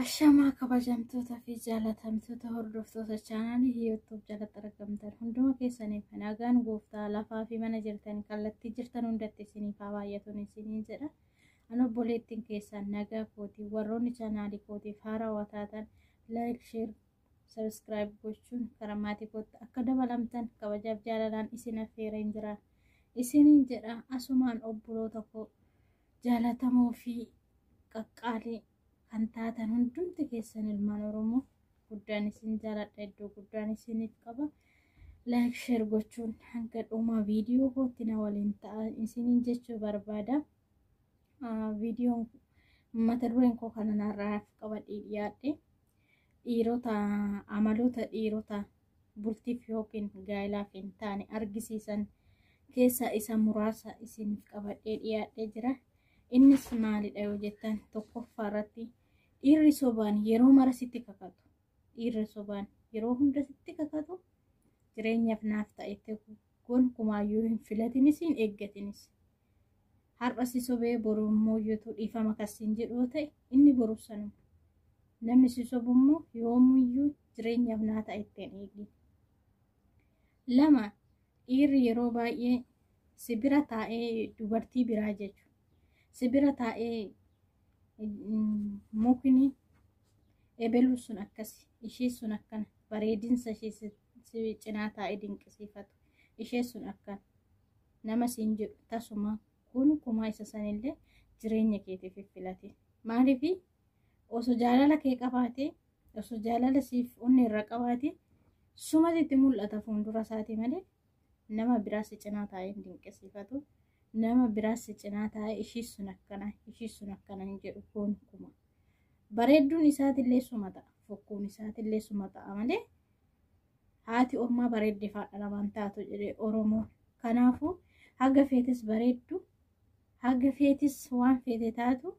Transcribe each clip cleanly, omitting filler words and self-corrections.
Ashamaa kabajamtoota fi jaalatamtoota hordoftoota chaanaalii YouTube jalatti argamtan hunduma keessaniif nagaan gooftaa lafaa fi mana jirtan kallattii jirtan hundatti isiniif haa baay'atuun isiniin jedha. Ani obboleettiin keessan nagaa kootii warroonni chaanaalii kootiif haarawaa taatan like, share, subscribe gochuun karaa maatii kootti akka dabalamtan kabajaaf jaalalaan isin affeereen jira. Isiniin jedha asumaan obboloota koo jaalatamoo fi qaqqaalii kan taatan hundumti keessan ilmaan Oromoo guddaan isin jaaladha, iddoo guddaan isiniif qaba. Like, share gochuun hanga dhuma viidiyoo kootti na waliin ta'a isiniin jechuu barbaada. Viidiyoon mata dureen koo kana narraa qabadhee dhiyaadhe dhiirota amaloota dhiirota bultiif yookiin gaa'ilaaf hin taane argisiisan keessaa isa muraasa isiniif qabadhee dhiyaadhee jira. Innis maalidha yoo jettan, tokkoffaa irratti dhiirri sobaan yeroo mara sitti kakatu. Dhiirri sobaan yeroo hunda sitti kakatu jireenyaaf naaf ta'etti gonkumaayyuu hin filatinis hin eeggatinis. Har'a si sobee boru immoo yootu dhiifama kasiin jedhu ta'e inni boru sanuma. Namni si sobu immoo yoomuyyuu jireenyaaf naa ta'etti hin eegin. Lama, dhiirri yeroo baay'ee si bira taa'ee dubartii biraa jechuudha. Si bira taa'ee mukni ebeluu sun akkasi, ishee sun akkana, bareedinsa ishee si cinaa taa'ee dinqisiifatu, ishee sun akkana nama siin jedhu tasuma gonkumaa isa sanillee jireenya keetiif filate. Maaliif osoo jaalala kee qabaate, osoo jaalala siif onnee irra qabaate, sumatti itti mul'ata fuuldura isaati malee nama biraa si cinaa taa'ee hin dinqisiifatu. Nama biraa si cinaa taa'ee ishii sun akkana, ishii sun akkana hin jedhu gonkumaa. Bareedduun isaatillee suma ta'a, fokkuun isaatillee suma ta'a malee haati ormaa bareedde faadha lamaan taatu jedhee Oromoon. Kanaafuu haga feetes bareeddu, haga feetes waan feete taatu,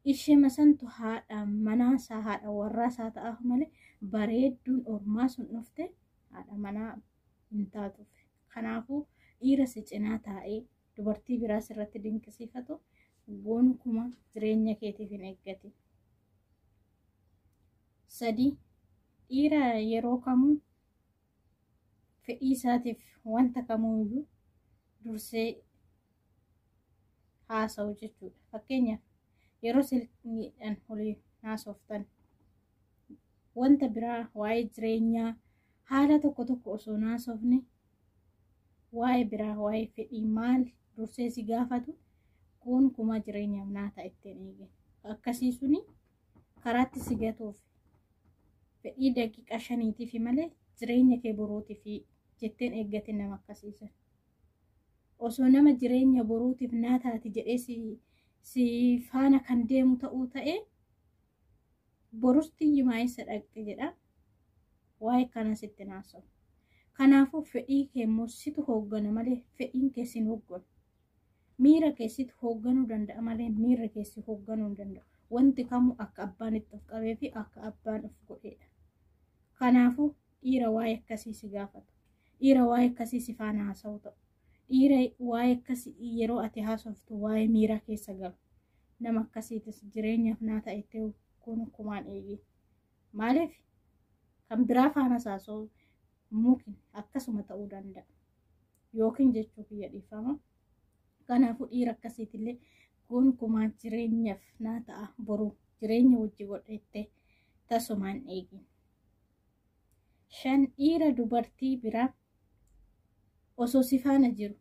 ishee masantu haadha manaasaa haadha warraasaa ta'a malee bareedduun ormaa sun dhufte haadha manaa hin taatuuf. Kanaafuu dhiira si cinaa taa'ee dubartii biraa sirratti dinqisiifatu gonkumaa jireenya keetiif hin eeggatin. Sadi, dhiira yeroo kamuu fedhii isaatiif wanta kamuuyyuu dursee haasa'u jechuudha. Fakkeenyaaf yeroo silkiidhaan olii haasoftan wanta biraa waa'ee jireenyaa haala tokko tokko osoo haasofne waa'ee biraa waa'ee fedhii maal dursee si gaafatu gonkumaa jireenyaaf naa ta'a ittiin eegin. Akkasii suni karaatti si gatuuf fedhii daqiiqaa shaniitiif malee jireenya kee boruutiif jetteen eeggatin nama akkasiisan. Osoo nama jireenya boruutiif naa taati jedhee si faana kan deemu ta'uu ta'e borus tiyyi eessa dhaqxe jedha. Waa'ee kana sitti naasa'u. Kanaafuu fedhii kee immoo situ hooggana malee fedhiin kee sin hoogganu. Miira kee situ hoogganuu danda'a malee miirri kee si hoogganuu hin danda'u. Wanti kamuu akka abbaan itti of qabee fi akka abbaan of godhedha. Kanaafuu dhiira waa'ee akkasii si gaafatu. Dhiira waa'ee akkasii si faana haasa'u ta'u. Dhiira waa'ee akkasii yeroo ati haasoftu waa'ee miiraa keessa galu. Nama akkasiitis jireenyaaf naa ta'etti gonkumaan eegi. Maaliif kan biraa faana haasa'u mukin akkasuma ta'uu danda'a. Yookiin jechuu kiyya dhiifama. Kanaafuu dhiira akkasiitillee gonkumaa jireenyaaf naa ta'a boru jireenya wajji godhatte tasumaan eegin. Shan, dhiira dubartii biraa osoo si faana jiru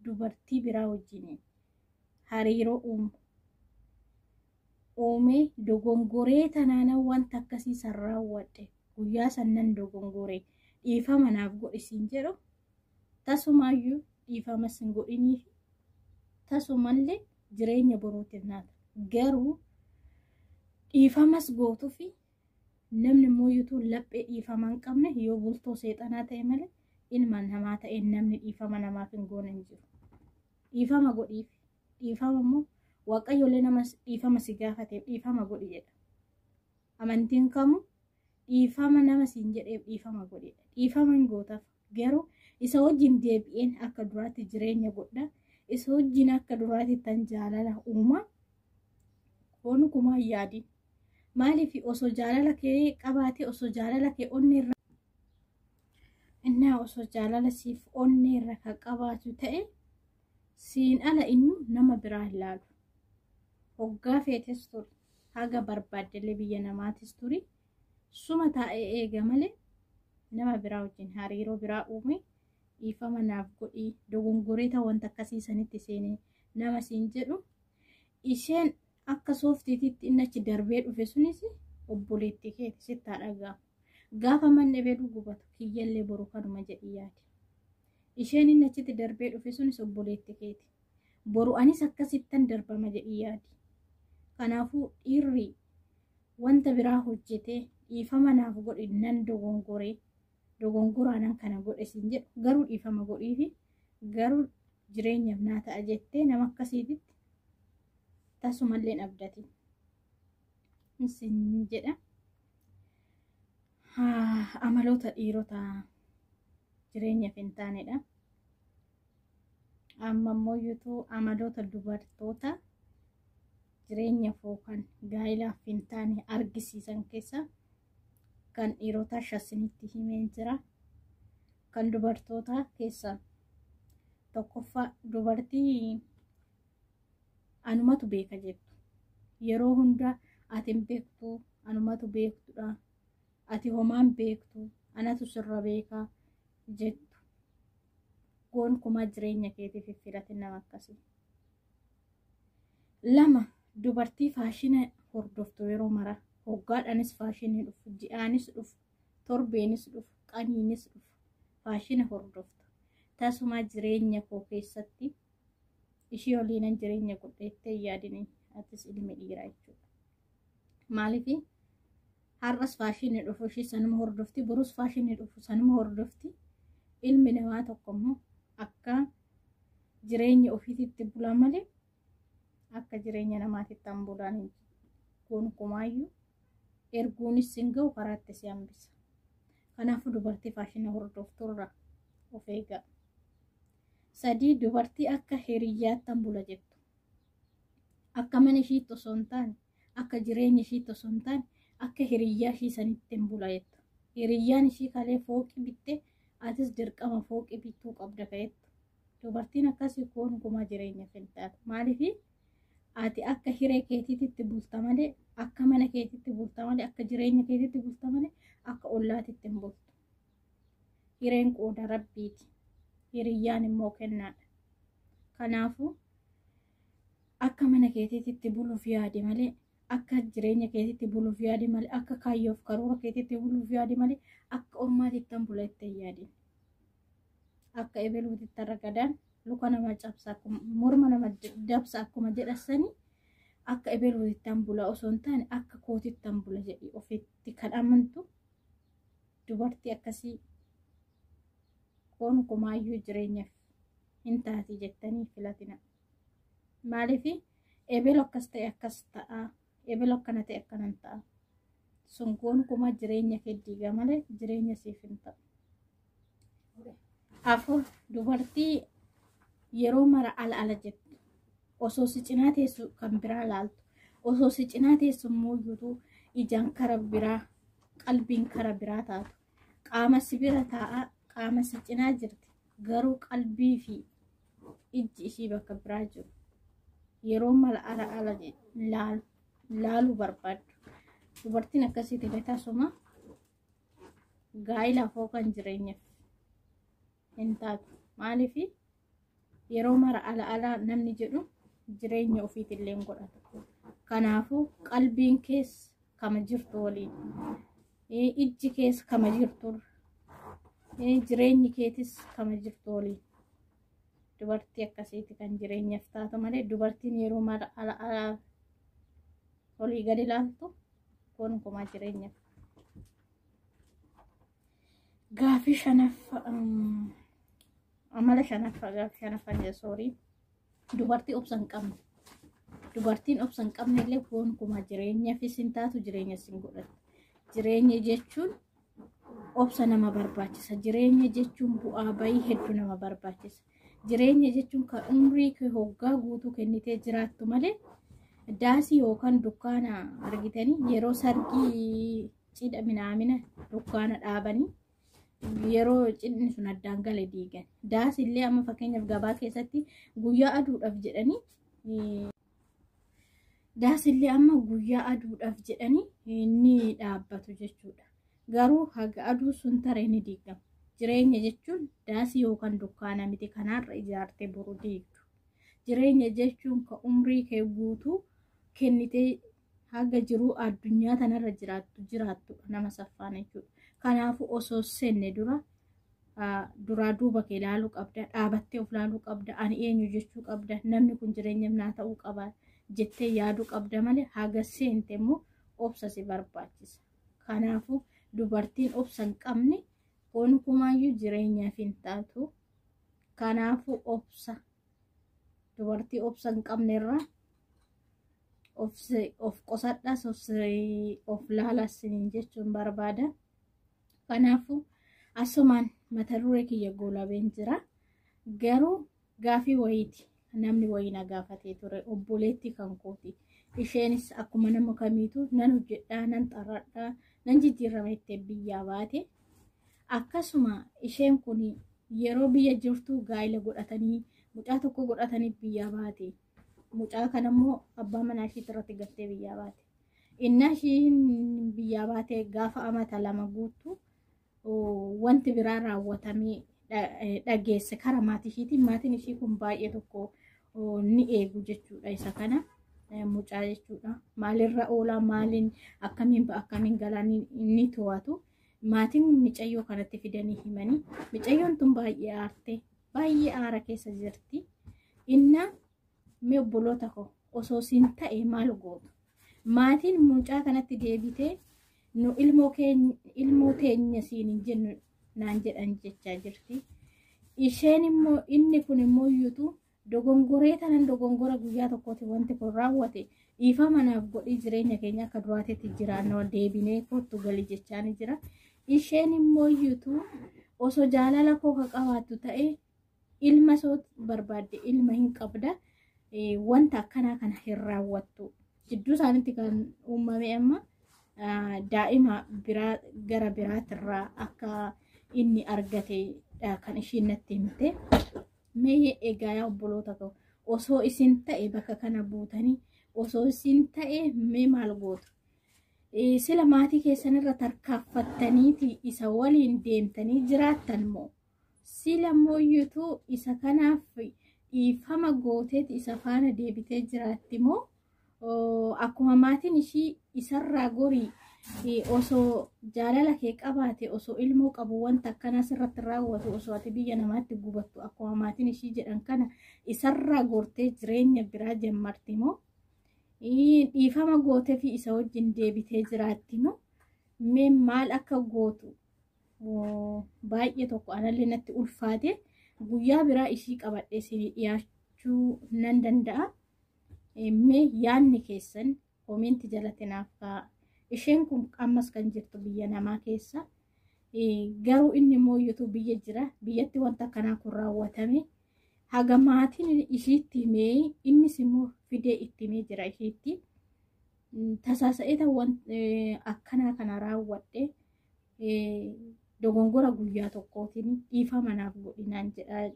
dubartii biraa wajjin hariiroo uumu. Uumee dogongoree tanaana wanta akkasii san raawwadhe guyyaa sannan dogongoree dhiifama naaf godhisiin jedhu tasumaayyuu dhiifama sin godhiniif tasumallee jireenya boruutiif naata. Garuu dhiifamas gootuufi namni immoo yuutuu laphee dhiifama hin qabne yoo bultoo seexanaa ta'e malee ilma namaa ta'e namni dhiifama namaaf hin goone hin jiru. Dhiifama godhiif. Dhiifama immoo waaqayyoollee nama dhiifama si gaafateef dhiifama godhi jedha. Amantiin kamuu Dhiifama nama siin jedheef dhiifama godhedha. Dhiifama hin gootaaf garuu isa wajjin deebi'een akka duraatti jireenya godha. Isa wajjin akka duraatti tan jaalala uuma. Gonkumaa hin yaadin. Maaliif osoo jaalala kee qabaate, osoo jaalala kee onnee irra innaa osoo jaalala siif onnee irra kan qabaatu ta'e, siin ala inni nama biraa hin laalu. Hoggaa feetes turi, haga barbaaddellee biyya namaatis turi, suma taa'ee eega malee nama biraa wajjin hariiroo biraa uume dhiifama naaf godhii, dogongoreeta wanta akkasii sanitti seenee nama siin jedhu, isheen akka sooftiititti inni achi darbee dhufe sunis obboleettii keeti sitti haa dhaga'amu. Gaafa manni ebeeluu gubatu kiyyallee boru kanuma jedhii yaadi. Isheen inni achitti darbee dhufe sunis obboleettii keeti. Boru anis akkasittan darbama jedhii yaadi. Kanaafuu dhiirri wanta biraa hojjetee dhiifama naaf godhi, nan dogongoree, dogongoraanan kana godhe siin jedhu, garuu dhiifama godhiifi garuu jireenyaaf naa ta'a jettee nama akkasiititti tasumallee abdatin isin jedha. Amaloota dhiirota jireenyaaf hin taanedha. Amma immoo yuutuu amaloota dubartoota jireenyaaf yookaan gaa'ilaaf hin taane argisiisan keessa kan dhiirotaa shasinitti himeen jira. Kan dubartootaa keessa tokkoffaa, dubartii anumatu beeka jettu. Yeroo hunda ati hin beektu, anumatu beektudha. Ati homaan beektu, anatu sirra beeka jettu. Gonkumaa jireenya keetiif filatin nama akkasii. Lama, dubartii faashina hordoftu yeroo mara. Hoggaadhaanis faashinii dhufu, ji'aanis dhufu, torbeenis dhufu, qaniinis dhufu. Faashina hordoftu. Tasuma jireenya koo keessatti ishii waliinan jireenya godheettee yaadini atis ilmi dhiiraa jechuudha. Maaliif har'as faashinii dhufu ishii sanuma hordofti, borus faashinii dhufu sanuma hordofti. Ilmi namaa tokko immoo akka jireenya ofiititti bula malee akka jireenya namaatitti han bulaan hin gonkumaayyuu, erguunis hin ga'u, karaatti si hambisa. Kanaafuu dubartii faashina hordofturra of eegaa. Sadii, dubartii akka hiriyyaattan bula jettu. Akka mana ishiitti osoo hin taane, akka jireenya ishiitti osoo hin taane, akka hiriyyaa ishii sanitti hin bula jettu. Hiriyyaan ishii kalee fooqii bitte atis dirqama fooqii bituu qabda ka'ettu. Dubartiin akkasii gonkumaa jireenyaaf hin taatu. Maaliif ati akka hiree keetiitti bulta malee, akka mana keetiitti bulta malee, akka jireenya keetiitti bulta malee, akka ollaatitti hin bultu. Hireen qooda rabbiiti. Hiriyyaan immoo kennaadha. Kanaafuu akka mana keetiitti buluuf yaade malee, akka jireenya keetiitti buluuf yaade malee, akka kaayyoof karoora keetiitti buluuf yaade malee, akka ormaatitti hin bula itti hin yaadin. Akka ebeluutitti ragadaan luka nama cabsa, morma nama dabsa akkuma jedhasanii, akka ebeluutitti hin bula osoo hin taane akka kootitti hin bula jedhi ofitti kan amantu dubartii akkasii gonkumaayyuu jireenyaaf hin taati jettanii filatina. Maaliif ebelu akkas ta'e akkas ta'a, ebelu akkana ta'e akkanan ta'a. Sun gonkumaa jireenya kee diiga malee jireenya siif hin ta'u. Afur, dubartii yeroo mara ala ala jettu. Osoo si cinaa teessu kan biraa laaltu. Osoo si cinaa teessu immoo iyyuu ijaan kara biraa, qalbiin kara biraa taatu. Qaama si bira taa'aa, qaama si cinaa jirti. Garuu qalbii fi ijji ishii bakka biraa jiru. Yeroo mara ala ala laaluu barbaaddu. Dubartiin akkasiitti illee tasuma gaa'ilaaf yookaan jireenyaaf hin taatu. Maaliif yeroo mara ala ala namni jedhu jireenya ofiitillee hin godhatu. Kanaafuu qalbiin keessa kama jirtu waliin, ijji keessa kama jirtu, jireenyi keetis kama jirtu waliin. Dubartii akkasiiti kan jireenyaaf taatu malee dubartiin yeroo mara ala ala olii gadi ilaaltu gonkumaa jireenyaaf. Gaafii shanaffaa, amala shanaffaa, gaafii shanaffaa jedha, soorii. Dubartii obsa hin qabne. Dubartiin obsa hin qabne illee gonkumaa jireenyaafis hin taatu, jireenya hin godhattu. Jireenya jechuun obsa nama barbaachisa. Jireenya jechuun bu'aa bayii hedduu nama barbaachisa. Jireenya jechuun kan umrii kee hoggaa guutuu kennitee jiraattu malee daasii yookaan dukkaana argitanii yeroo sargii cidha minaamina dukkaana dhaabanii yeroo cidhni sun addaan gale diigan. Daasii illee amma fakkeenyaaf gabaa keessatti guyyaa aduudhaaf jedhanii, daasillee amma guyyaa aduudhaaf jedhanii ni dhaabbatu jechuudha. Garuu haga aduu sun taree ni diigama. Jireenya jechuun daasii yookaan dukkaana miti kanaarra ijaartee boru diigdu. Jireenya jechuun kan umrii kee guutuu kennitee haga jiruu addunyaa tanarra jiraattu jiraattudha nama saffaan jechuudha. Kanaafuu osoo seenne dura duraa duuba kee ilaaluu qabda, dhaabattee of ilaaluu qabda, ani eenyu jechuu qabda, namni kun jireenya naa ta'uu qaba jettee yaaduu qabda malee haga seente immoo obsa si barbaachisa. Kanaafuu dubartiin obsa hin qabne gonkumaayyuu jireenyaaf hin taatu. Kanaafuu obsa, dubartii obsa hin qabne irraa of qosadhas, of laalas jechuun barbaada. Kanaafuu asumaan mata duree kiyya goolabeen jira. Garuu gaafii wayiiti. Namni wayii na gaafatee ture, obboleettii kan kooti. Isheenis akkuma nama kamiitu nan hojjedhaa, nan xarradhaa, nan jijjiirama jettee biyyaa baate. Akkasuma isheen kun yeroo biyya jirtu gaa'ela godhatanii mucaa tokko godhatanii biyyaa baate. Mucaa kanammoo abbaa manaa ishiitti irratti gattee biyyaa baate. Innaa ishiin biyyaa baate gaafa amata 2 guutuu wanti biraa raawwatamee dhageesse kara maatii ishiitiin. Maatiin ishii kun baay'ee tokko ni eegu jechuudha isa kana, mucaa jechuudha. Maalirra oolaa, maaliin akkamiin ba'a, akkamiin galaa ni to'atu. Maatiin micayyoo kanatti fidanii himanii, micayyoon tun baay'ee aarte, baay'ee aara keessa jirti. Innaa mee obboloota koo, osoo siin ta'e maal gootu? Maatiin mucaa kanatti deebitee nu ilmoo keenya, ilmoo teenya siin hin jennu naan jedhan jechaa jirti. Isheen immoo inni kun immoo iyyutu dogongoree tanan dogongora guyyaa tokkooti wanti kun raawwate, dhiifama naaf godhii, jireenya keenya akka duraatitti jiraanna, deebinee kottu gali jechaa ni jira. Isheen immoo iyyutu osoo jaalala koo ka qabaattu ta'e, ilma soo barbaadde ilma hin qabda, wanta akkanaa kana hin raawwattu. Jidduu isaaniitti kan uumame amma daa'ima biraa gara biraatirraa akka inni argate kan ishiin natti himte. Mee egaa yaa obboloota koo, osoo isin ta'e bakka kana buutanii, osoo isin ta'e mee maal gootu? Sila maatii keessanirra tarkaanfattaniiti isa waliin deemtanii jiraattan moo? Sila mooyyutuu isa kanaaf dhiifama gooteeti isa faana deebitee jiraatti moo? Akkuma maatiin ishii isarraa gorii, osoo jaalala kee qabaate, osoo ilmoo qabu wanta akkanaa sirratti raawwatu, osoo ati biyya namaatti gubattu, akkuma maatiin ishii jedhan kana isarraa gortee jireenya biraa jammarti moo? Dhiifama gootee fi isa wajjin deebitee jiraatti moo? Mee maal akka gootu baay'ee tokko anallee natti ulfaate. Guyyaa biraa ishii qabadhee isinii dhiyaachuu nan danda'a. Mee yaadni keessan koomentii jalatti naaf kaa'a. Isheen kun ammas kan jirtu biyya namaa keessa. Garuu inni immoo iyyuu biyya jira. Biyyatti wanta akkanaa kun raawwatame. Haga maatiin ishiitti himee, innis immoo fidee itti himee jira ishiitti. Tasaasa'eeta akkanaa kana raawwadhe, dogongora guyyaa tokkootiin dhiifama naaf godhinaan jedha.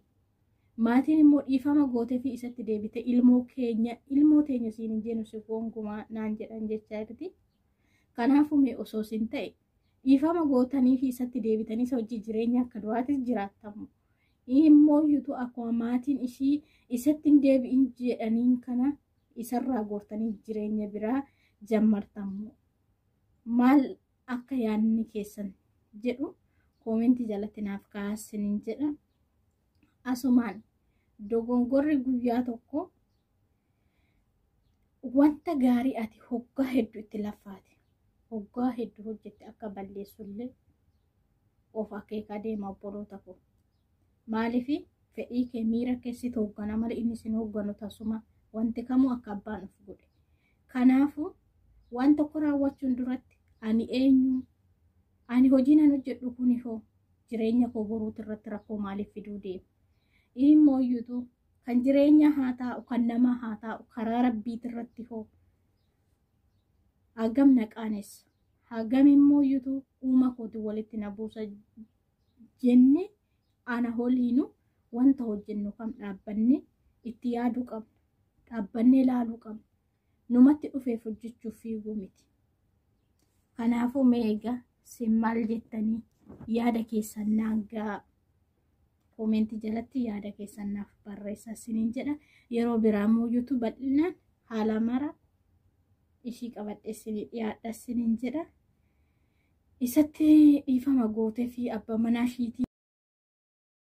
Maatiin immoo dhiifama gootee fi isatti deebite ilmoo keenya, ilmoo teenya siin hin jennu si gonkumaa naan jedhan jechaa jirti. Kanaafuu mee osoo isin ta'e dhiifama gootanii fi isatti deebitanii isa hojii jireenya akka duraatis jiraattamu? Immoo iyyutu akkuma maatiin ishii isatti hin deebi'in jedhaniin kana isarraa goortanii jireenya biraa jammartamu? Maal akka yaadni keessan jedhu koomentii jalatti naaf kaasiniin jedha. Asumaan dogongorri guyyaa tokko wanta gaarii ati hoggaa hedduu itti laffaate, hoggaa hedduu hojjette akka balleessullee of akeekaa deema, obboloota koo. Maaliif fedhii kee, miira keessi hooggana malee inni sin hoogganu tasuma, wanti kamuu akka abbaan of godhe. Kanaafuu waan tokko raawwachuun duratti Ani eenyu? Ani hojii nan hojjedhu kuni hoo jireenya koo boruuti irratti rakkoo maaliif fiduu deema? Immoo iyyutu kan jireenya haa taa'u, kan namaa haa taa'u, karaa rabbiiti irratti hoo hagam na qaanessa? Hagam immoo iyyutu uuma kootiin walitti na buusa jenne ana holiinu wanta hojjennu kam dhaabbanne itti yaaduu qabna. Dhaabbannee ilaaluu qabna. Numatti dhufeef hojjechuuf fiiguu miti. Kanaafuu mee egaa isin maal jettanii yaada keessan naan ga'a. Koomentii jalatti yaada keessan naaf barreessaa isiniin jedha. Yeroo biraa immoo yuutuu bal'inaan haala mara ishii qabadhe isinii dhiyaadha isiniin jedha. Isatti dhiifama gootee fi abbaa manaa ishiitii.